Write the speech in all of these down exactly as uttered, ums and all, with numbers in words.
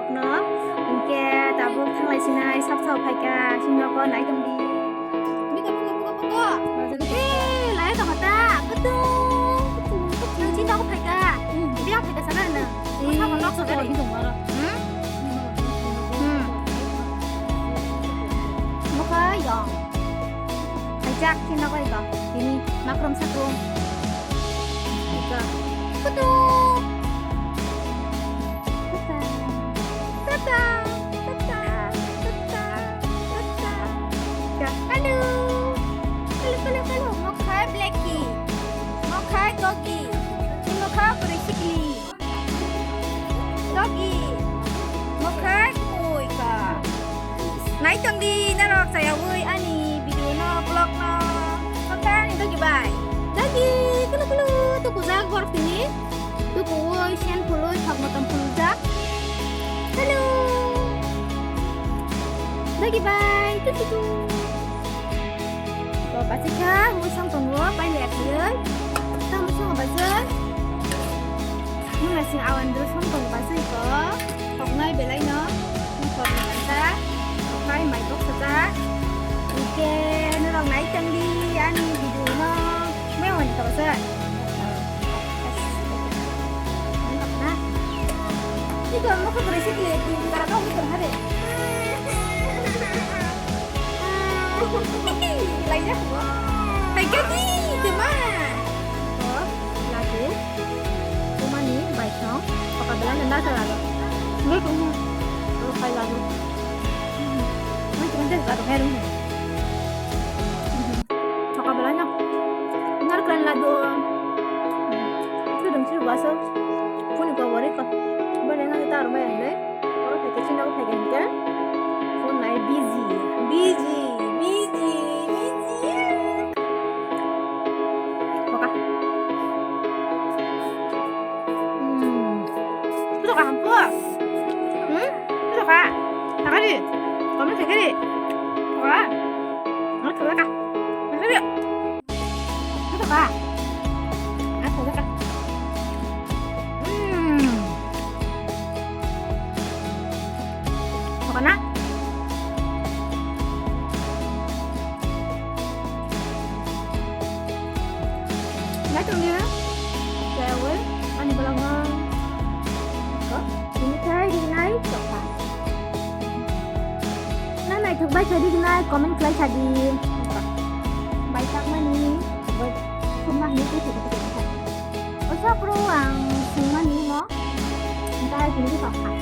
No, hwnkhe tabuk thanglai sinai sap sap phaikha, sini nogo nai tongdi. Buka, buka, buka, buka. Eh, lai tongkha ta, kutu, kutu, kutu. Nang sini nogo phaikha. Hmm. Biang phaikha sana na. Eh, sabo nok sabo sabo ni. Hmm? Hmm. Mokha yong. Phaijak sini nogo iko. Ini makrum sakrum. Iko. Kutu. Tata, tata, tata, tata, tata. Hello. Hello, hello, hello. Mokha Blackie. Mokha Gogi. Mokha Purisikli. Gogi. Mokha Kuika. Nai tongdi norok chayawi ani video no, vlog no. Mokha ani Gogi bai. Gogi, kulu kulu, tu kujak borok tini. Tukuwi, sen phului, thok motom phuljak. Hello. Dagi bai. Tu, tu, tu. Bo bachikha, mui song tongo, pai le khayoi. Ta mui song bachai. Mui masing awan dro song tongo bachai ko. Thoknai belai no. Mui thoknai bachai. Thoknai mai bok sajak. Oke, norok nai tongdi ani video no. Mui wani kaba se. Ini kaba na. Ini kaba mokha kore se kile di kara kau gitu hade. Lainnya kau. Hai kaki, tema. Oh, lagu. Kumani baisong. Paka belanda nasa lagu. Nggak kamu. Oh, kai lagu. Nggak cuma deh lagu herung. Sokabelano narikal ladu. Sudung si waso. Phone ko wari ko. Bole na ta arma le. Oro phai ke china ko phai ke. Phone nai busy. Busy. Busy. Busy. Oka. Hmm. Kutok ka hampu? Hmm? Kutok ka? Takari. Kamu takari. Wah. Ano tuwa ka? Takari. Kutok ka? Ano tuwa ka? Hmm. Kutok ka na? Nai tongdi ha? Kaya woi, ani balango. Ko, ini kai di nai, coba. Na naithok bai kha di nai, comment khlai kha di. Bai tak mani, bai, thumna hini tu tu tu tu. Osa pro ang sungmani mo. Ntai hini tu tak kha.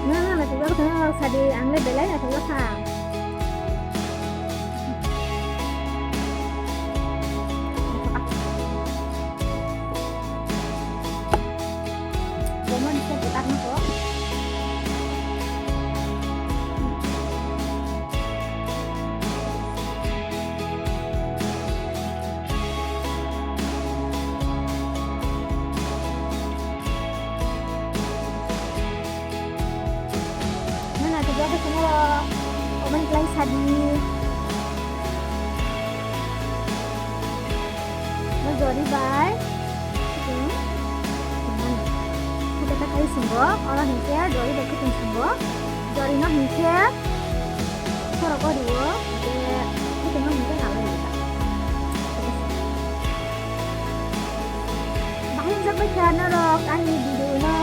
Na na naithok bai kha sa di, ang le belai naithok bai kha. Bomon se butak nako. Nana tu buat semua omen kelai sadi. Mo jori bai. Hmm. Mana? Kita tak kai sunggo, orang hinkhe jori bai kutung sunggo. Jori no hinkhe, sorok o rio, hinkhe kutung no hinkhe nalai rio. Bahai jak bai kha norok ani video no.